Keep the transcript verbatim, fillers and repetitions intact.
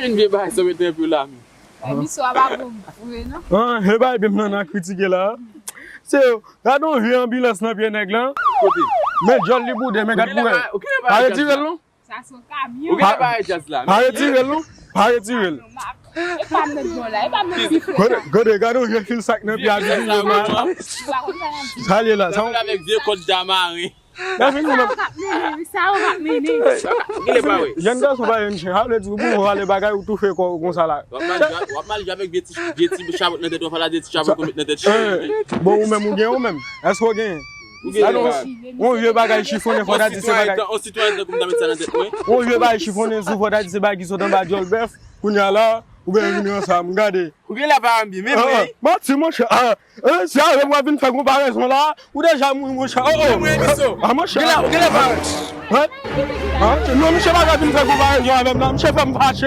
Vin vye bagay sa mete anpil la menm. Ay, misye a pa bon vre non. Ah, e bay bim nan nan kritike la. Se yo, gade yon vye anbilans nan pye nèg lan. Kote? Men djòl li boude, men gade pou wè. Pa retire l non. Sa se yon kamyon. Ou gen pa jazz la. Pa retire l non. Pa retire l. E pa mèt bon la, e pa mèt dife. Gade, gade yon vye fil sak nan pye a. Sa l ye la, sa yon. Avèk vye kòd damare. Sa w ap mennen, wi, sa w ap mennen. Gile pa wè. Jèn gason pa jèn chen. Sa vle di ou pou vale bagay ou toufe kò w konsa la. W ap mal jwe, w ap mal jwe avèk vye ti, vye ti chabot nan tèt ou, w ap al a de ti chabot ou met nan tèt chen. Bon, ou menm, ou gen ou menm. Èske w gen? Ou gen. Yon vye bagay chifonnen, fò ta di se bagay. On sitwayen tankou m ta met sa nan tèt mwen. Yon vye bagay chifonnen sou, fò ta di se bagay ki sot anba djòl bèf. Kounye a la, ou byen vini ansanm, gade. Ou gen la pa anbi, men mwen. Manti, monchè. Ah, eh, si avè m w ap vin fè konparezon la, ou deja mouri, monchè. Oh, oh. Ah, monchè. Gen la, gen la pa. Non, misye pa ka vin fè konparezon avè m nan. Misye fè m fache.